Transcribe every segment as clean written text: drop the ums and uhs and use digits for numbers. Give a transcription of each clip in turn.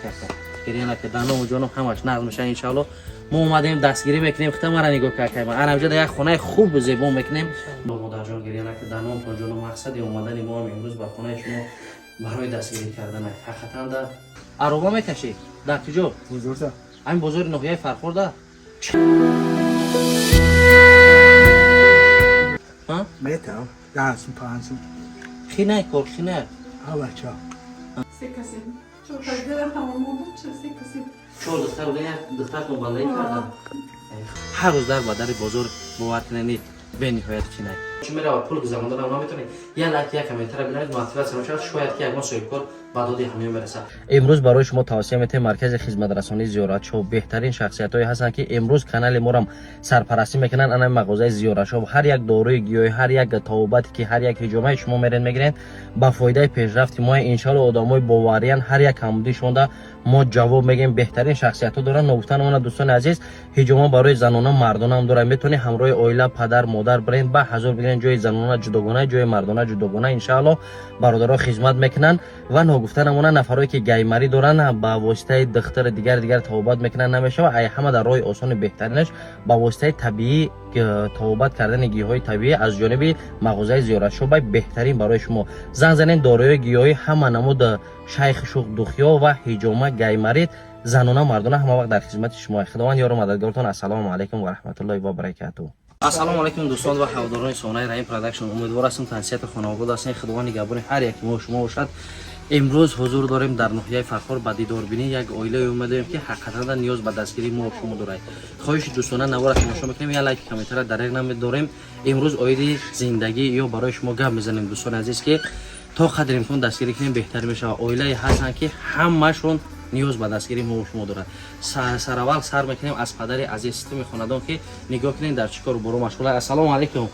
нака, гиря нака. Даному ҷоном ҳамаш нағз мешавад иншаалло. Мо омадем, дастгирӣ мекунем. Хита мара нигоҳ какайма, анамҷода як хонаи хуб зебо мекунем. Модарҷон, гиря нака, даномтон ҷоном. Мақсади омадани мо ҳам имрӯз ба хонаи шумо барои дастгирӣ кардан. Ҳақиқатан да ароба мекашӣ? Дар куҷо? Бозорда. Ҳамин бозори ноҳияи Фархорда? Метав. 10 сум, 5 сум. Хинай кор, хинай. Ҳа, бача. Се касем. Чор духтар ҳамон буд, се касем. Чор духтар буден, як духтартон бандаӣ кардан. Ҳар рӯз дар ба дари бозор, бовар кунед, бениҳоят кинай. Чӣ мерава, пул гузаронданам наметавонед. Як лайк, як комментара бинавед, мотиватсия мешавад, шояд ки ягон соҳибкор ба доди ҳамён мерасад. Имрӯз барои шумо тавсия метаҳем маркази хизматрасонии Зиёратшоп. Беҳтарин шахсиятҳое ҳастанд, ки имрӯз канали морам сарпарастӣ мекунанд. Ана мағозаи Зиёратшоп ҳар як доруи гиёҳӣ, ҳар як тавобате ки ҳар як ҳиҷомаи шумо мерен мегирен, ба фоидаи пешрафти мо иншоалло. Одамои бовариян, ҳар як ҳамудишонда мо ҷавоб мегӯем. Беҳтарин шахсиятҳо доранд. Ногуфтан она, дӯстони азиз, ҳиҷома барои занона, мардона ҳам дорад. Метавонед ҳамроҳи оила, падар, модар бирен, ба ҳазор бигирен. Ҷои занона ҷудогона, ҷои мардона ҷудогона. Иншаалло, бародаро хизмат мекунанд. Ва ногуфта намона, нафарое ки гаймарӣ доранд, ба воситаи духтари дигар дигар табобат мекунанд, намешавад. Ай ҳама дар роҳи осони беҳтаринаш ба воситаи табиӣ табобат кардани гиёҳҳои табиӣ аз ҷониби мағозаи Зиёратшобай беҳтарин. Барои шумо занг занед. Дорои гиёҳӣ, ҳама намуд шайх шух, духё ва ҳиҷома, гаймарид, занона, мардона ҳама вақт дар хизмати шумо. Худованд ёру мададгортон. Ассалому алайкум ва раҳматуллоҳи ва баракатуҳ. Ассалому алайкум, дӯстон ва ҳаводорони соҳаи Раим Продакшн. Умедвор ҳастам, тансиҳати хонавода ҳастем. Худованд нигаҳбони ҳар яки мо шумо бошад. Имрӯз ҳузур дорем дар ноҳияи Фархор, ба дидорбинӣ як оилае омадаем, ки ҳақиқатан ниёз ба дастгирии мо шумо дорад. Хоҳиши дӯстона, навора тамошо мекунем, як лайки, комментара дареғ намедорем. Имрӯз оиди зиндагӣ ё барои шумо гап мезанем, дӯстони азиз, ки то қадри имкон дастгирӣ кунем, беҳтар мешавад. Оилае ҳастанд, ки ҳамашон ниёз ба дастгирии мо шумо дорад. Сараввал сар мекунем аз падари азиз системи хонадон, ки нигоҳ кунем, дар чӣ кору боро машғул. Ассалому алайкум.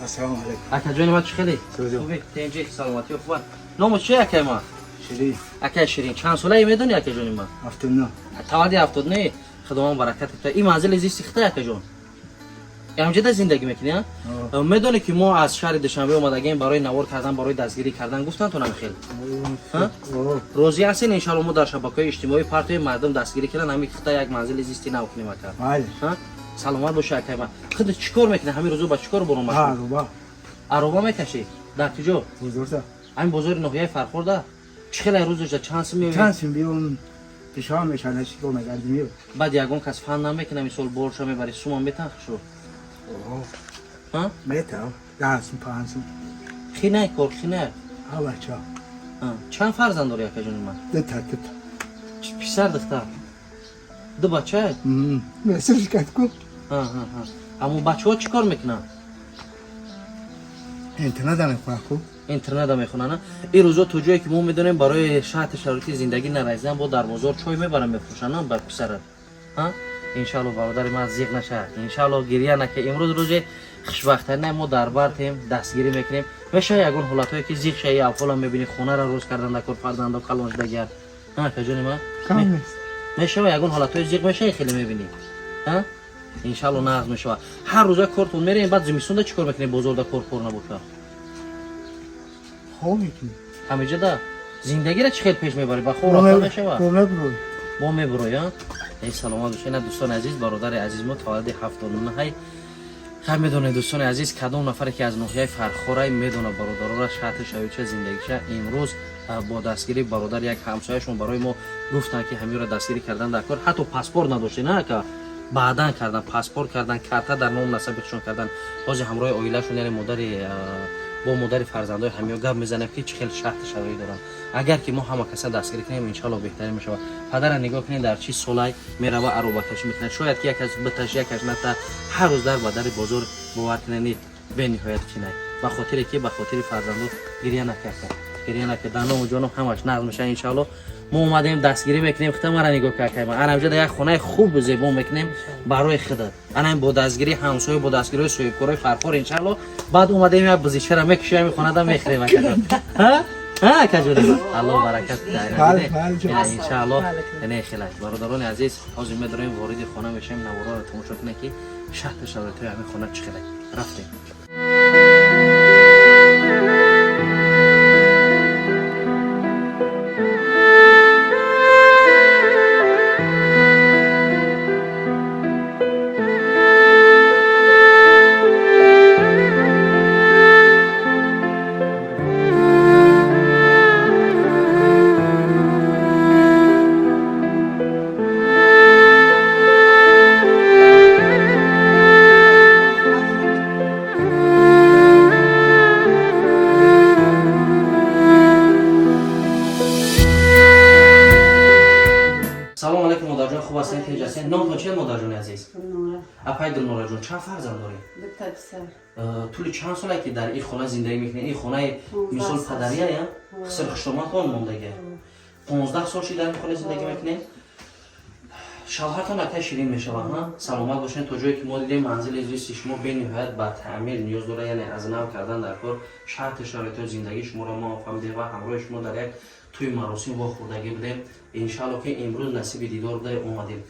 Ассалому алайкум. Акаҷони ма, чӣ хеле? Сӯзо. Хуби, тенҷи, саломатӣ, хуба? Ному чи, акай ма? Ширин. Акай Ширин, чанд солае, медонӣ, акаҷони ма? 79. Таваллуди 79. Худованд баракат диҳад. Ин манзили зисти хита, акаҷон, ҳамҷода зиндагӣ мекунӣ, а? Медонӣ, ки мо аз шаҳри Душанбе омадагем барои навор кардан, барои дастгирӣ кардан, гуфтан то намехел? Розӣ ҳастен? Иншалло, мо дар шабакаҳои иҷтимоӣ партои мардум дастгирӣ кунанд, ҳамин хита як манзили зисти нав кунем, ака. Майли. Саломат бошӣ, акай ма. Худат чӣ кор мекунӣ ҳамин рӯзо, ба чӣ кор боро машғул? Ароба. Ароба мекашӣ? Дар куҷо? Бозорда. Ҳамин бозори ноҳияи Фархорда? Чӣ хеле рӯзоша, чанд сум меояд? Чанд сум биём, пешава мешавад, чикор мегардим мео. Баъд ягон кас фан намекунам, мисол, борша мебари, сумам метан хушу? Метав. 10 сум, 5 сум. Хинай кор, хинай. Ҳа, бача. Чанд фарзанд дорӣ, акаҷони ман? Дута, дута. Писар, духтар? Ду бача? Месурш катку. Аммо бачаҳо чӣ кор мекунанд? Интернат мехонад ку. Интерната мехонанд. Ин рӯзо, то ҷое ки мо медонем, барои шаҳти шароити зиндагӣ нарасидан, бо дар бозор чой мебаранд, мефурӯшанд ба писарат. Иншалло, бародари ман, зиқ нашавад, иншалло, гирья нака. Имрӯз рӯзи хушбахтарина, мо дар бартем, дастгирӣ мекунем. Мешава ягон ҳолатҳое, ки зиқ шаи, авҳолам мебинӣ, хонаро рӯз кардан дакор, фарзандо калон шудагият, акаҷони ман? Кам нест. Мешава ягон ҳолатҳои зиқ мешавӣ, хеле мебинӣ? Иншалло, нағз мешава. Ҳар рӯза кортон мерем, баъд зимистонда чӣ кор мекунем, бозорда кор кор набошад? Хоб мекунем. Ҳамиҷода зиндагиро чӣ хел пеш мебарӣ? Ба хоб рафта мешава? Бо мебурой. Бо мебурой, а? Эй, саломат бошед. Ина, дӯстони азиз, бародари азиз мо таваллуди 79-ҳай. Хай, медонед, дӯстони азиз, кадом нафаре ки аз ноҳияи Фархорай, медонад бародарора шаҳти шавича зиндагиша. Имрӯз бо дастгирии бародар, як ҳамсояшон барои мо гуфтанд, ки ҳаминро дастгирӣ кардан дар кор. Ҳатто паспорт надоште, на ака? Баъдан кардан паспорт, кардан карта, дар ному насаби худшон кардан. Ҳозир ҳамроҳи оилашон, яъне модари, бо модари фарзандои ҳамиё гап мезанем, ки чӣ хел шаҳти шароит доранд. Агар ки мо ҳама каса дастгирӣ кунем, иншалло, беҳтарин мешавад. Падара нигоҳ кунед, дар чӣ солай мерава, аробакашӣ мекунад. Шояд ки якаш биташ, якаш ната. Ҳар рӯз дар ба дари бозор, бовар кунед, бениҳоят кинай. Ба хотире ки ба хотири фарзандо. Гирья накарда, гирья накарда, даному ҷоном ҳамаш нағз мешавад иншалло. Мо омадем, дастгирӣ мекунем. Хита мара нигоҳ какайма, анамҷода як хонаи хуб зебо мекунем барои худат. Анам бо дастгирии ҳамсоя, бо дастгириҳои соҳибкорои Фархор, иншалло. Баъд омадем, як бузичара мекушем, хонада мехӯрем, акаҷон. Ҳа, акаҷон, Аллоҳ баракат диҳад, иншалло. Не, хелай, бародарони азиз, ҳозир медорем, вориди хона мешавем. Наворҳоро тамошо кунед, ки шаҳти шароитҳои ҳамин хона чӣ хелай. Рафтем. Алейкум, модарҷон, хуб ҳастед, тинҷ ҳастед? Номтон чист, модарҷони азиз? Гулнора. Апай Гулнораҷон, чанд фарзанд доред? Дута писар. Тӯли чанд соле ки дар ин хона зиндагӣ мекунед? Ин хонаи мисол 15 сол. Падария я хиср хуштоматон мондагия. 15 сол ши дар ин хона зиндагӣ мекунед. Шавҳартон акай Ширин мешавад, ҳа? Саломат бошед. То ҷое ки мо дидем, манзили зисти шумо бениҳоят ба таъмир ниёз дорад, яъне аз нав кардан дар кор. Шарти шароитҳои зиндагии шуморо мо фаҳмидем ва ҳамроҳи шумо дар як тӯи маросим вохӯрдагӣ будем. Иншаалло, ки имрӯз насиби дидор буда омадем.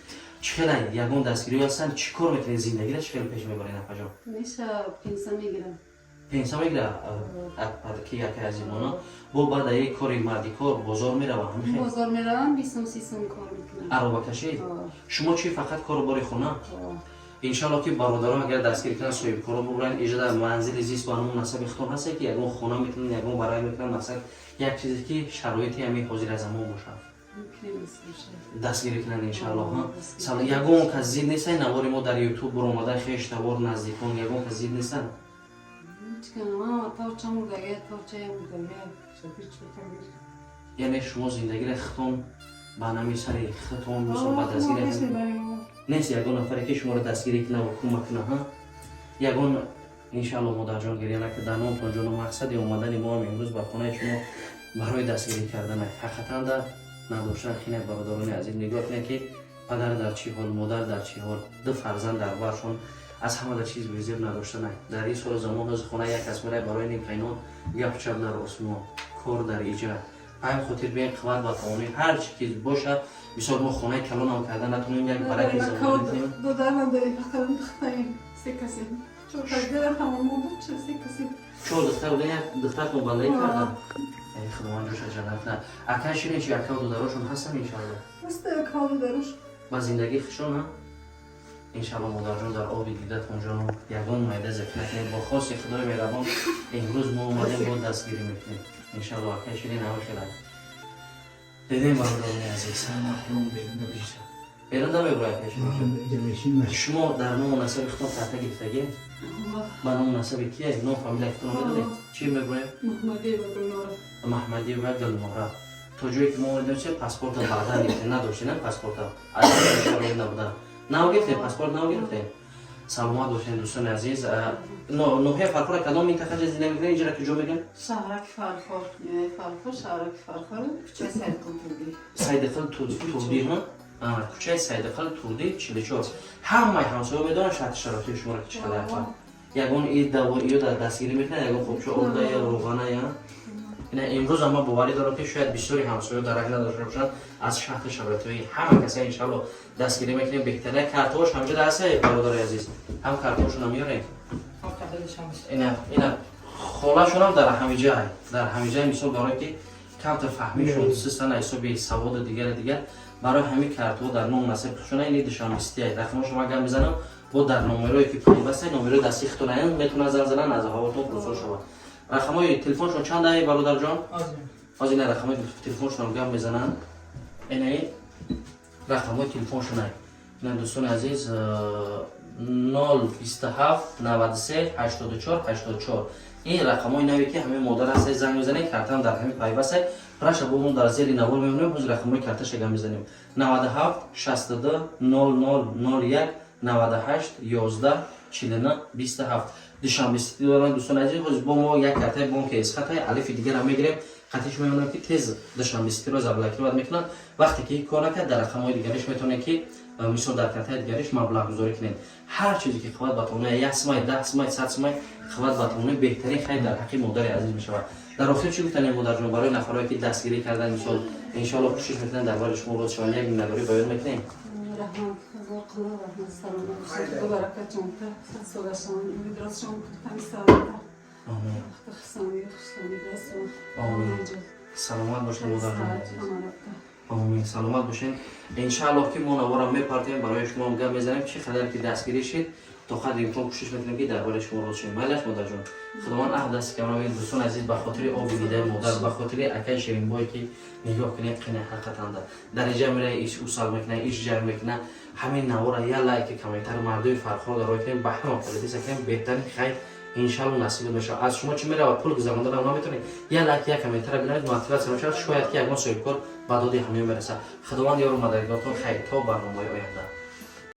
Чӣ хела, ягон дастгирӣ ҳастанд? Чӣ кор мекунед, зиндагиро чӣ хеле пеш мебаред, апаҷон? Меша пенса мегирам. Пенса мегира ки яке аз имона бо баъд аи кори мардикор бозор мерава, ҳамин хел? Бозор меравам, 20 сум, 30 сум кор мекунам. Аробакашӣ? Шумо чи, фақат кору бори хона? Иншалло, ки бародарон агар дастгирӣ кунанд, соҳибкоро бубаранд. Иҷа дар манзили зист ба ҳамон насаби худтон ҳасте, ки ягон хона метавонанд, ягон барай мекунанд, мақсад як чизе ки шароити ҳамин ҳозира замон бошад. Дастгирӣ кунанд, иншалло, ҳа. Ягон кас зид нестанд? Навори мо дар Ютуб буромада, хеш тавор, наздикон, ягон кас зид нестанд? Торча мурдага, торча мурдага. Яъне шумо зиндагиро худтон ба нами сари худтон, мисол, ба дастгирӣ нест ягон нафаре, ки шуморо дастгирӣ кунад ва кӯмак кунад, ҳа? Ягон, иншалло, модарҷон, гиря накард, дар номтон ҷоно. Мақсади омадани мо ҳам имрӯз ба хонаи шумо барои дастгирӣ кардана. Ҳақиқатан да надоштан хина. Бародарони азиз, нигоҳ кунед, ки падар дар чӣ ҳол, модар дар чӣ ҳол, ду фарзанд дар баршон. Аз ҳама дар чиз безеб надоштана дар ин соли замон. Ҳозир хона як кас мерай барои нимкайнон, гапчап дар осмон, кор дар иҷа. Ба ҳамин хотир биен, қувват ба тавонои ҳар чӣ ки бошад. Мисол, мо хонаи калонам карда натонем, як бараки замон. Додар надорем, фақат духтарем, се касем. Чор духтарам ҳамон мурд, се касем. Чор духтар буден, як духтартон бандаӣ кардан. Худованд ҷоша ҷаннат кунад. Акай Ширин чи, ака додарошон ҳастан, иншалло? Ҳаста, ака додарош. Ба зиндагӣ хушон, ҳа? Иншалло, модарҷон, дар оби дидатон ҷоно, ягон майда зиқ накунед. Бо хоси Худои меҳрабон имрӯз мо омадем, бо дастгирӣ мекунем, иншалло. Акай Ширин, ҳама хелак дидем, бародарони азиз. Берун намебурад, акай Ширин? Шумо дар ному насаби худтон карта гирифтагӣ? Ба ному насаби кие? Ном, фамилия худтон медонед? Чӣ мебурем? Маҳмадиева Гулнора. Маҳмадиева Гулнора. То ҷое ки мо омадем, паспорта баъдан гирифтем, надоштем паспорта, аз шароит набуда. Нав гирифтем паспорт, нав гирифтем. Саломат бошед, дӯстони азиз. Ноҳияи Фархора, кадом минтақа зиндагӣ мекунед? Инҷара куҷо мегӯянд? Шаҳраки Фархор, Фархор, шаҳраки Фархор, кӯчаи Сайдиқул Турдӣ. Сайдиқул Турдӣ, ҳа, кӯчаи Сайдиқул Турдӣ, 44. Ҳамаи ҳамсоя медонанд шарти шароити шуморо, ки чӣ қадар ягон и даво ё дар дастгирӣ мекунад, ягон хобча орда ё рӯғана я. Ина имрӯз ама боварӣ дорам, ки шояд бисёри ҳамсоё дарак надошта бошанд аз шарти шароитҳои ҳама каса. Иншалло, дастгирӣ мекунем. Беҳтарина картҳош ҳамҷода ҳаста, бародари азиз, ҳам картҳошонам меорем. Ина холашонам дар ҳамиҷай, дар ҳамиҷай. Мисол, барое ки камтар фаҳмишон систана, ҳисоби саводу дигари дигар, барои ҳамин картҳо дар ном насиб хушона. Ини Душанбистия рақамошо ман гап мезанам, бо дар номероe ки пайваста, номерои дастии худтон метавонад занг занан, аз ҳавотон пурсон шавад. Рақамҳои телефоншон чанд ай, бародарҷон? Ҳозир ина рақамҳои телефоншонам гап мезананд. Инаи рақамҳои телефоншон ай. Ина, дӯстони азиз, 0 27 93 84 84. Ин рақамҳои наве, ки ҳамин модар ҳаста, занг мезанед, картам дар ҳамин пайваста. Раша бо мо дар зери навор мемонем. Ҳозир рақамҳои карташа гап мезанем: 97 62 00 01 98 11 49 27. Душанбе Сити доранд, дӯстони азиз. Ҳозир бо мо як картаи бонки Эсхатай алифи дигарам мегирем, қатиш мемонам, ки тез Душанбе Ситиро заблокировать мекунанд. Вақте ки кор накард, дар рақамҳои дигариш метавонед, ки мисол, дар картаи дигариш маблағгузорӣ кунед. Ҳар чизе ки қувват ба тавонои, 1 сумай, 10 сумай, 100 сумай, қувват ба тавонои, беҳтарин хайр дар ҳаққи модари азиз мешавад. Дар охир чӣ гуфтанем, модарҷон, барои нафарое, ки дастгирӣ кардан? Мисол, иншоалло, кӯшиш мекунанд, дар бораи шумо роз шаванд, як миннатдорӣ баён мекунем. Раҳмат, ҳазор қилла раҳмат, саломат бошед, баракатшон та, садсолашон, умедросшон, тани саломата. Омин. Хусани, хушани дастон. Омин. Саломат бошед, модарҷон азиз. Омин, саломат бошед. Иншааллоҳ, ки мо наворам мепартем, барои шумо ҳам гап мезанем. Чӣ қадар ки дастгирӣ шид, то қадри имкон кӯшиш мекунем, ки дар бораи шумо роз шавем. Майлаш, модарҷон, Худованд аҳд дасти камра. Дӯстон азиз, ба хотири оби дидаи модар, ба хотири акаи Ширинбое, ки нигоҳ кунед, қина ҳақиқатанда дариҷа мера, иш усал мекуна, иш ҷар мекуна. Ҳамин навора я лайки, комментар мардуми Фархор дар рой кунем, ба ҳама полетиса кунем. Беҳтарин хайр. Иншалло, насиб мешавад. Аз шумо чӣ меравад? Пул гузаронданам наметавонед. Як лайк, як комментара бинавед, мотиватсия мешавад, шояд ки ягон соҳибкор ба доди ҳамён мерасад. Худованд ёру мададгортон. Хайр, то барномаи оянда.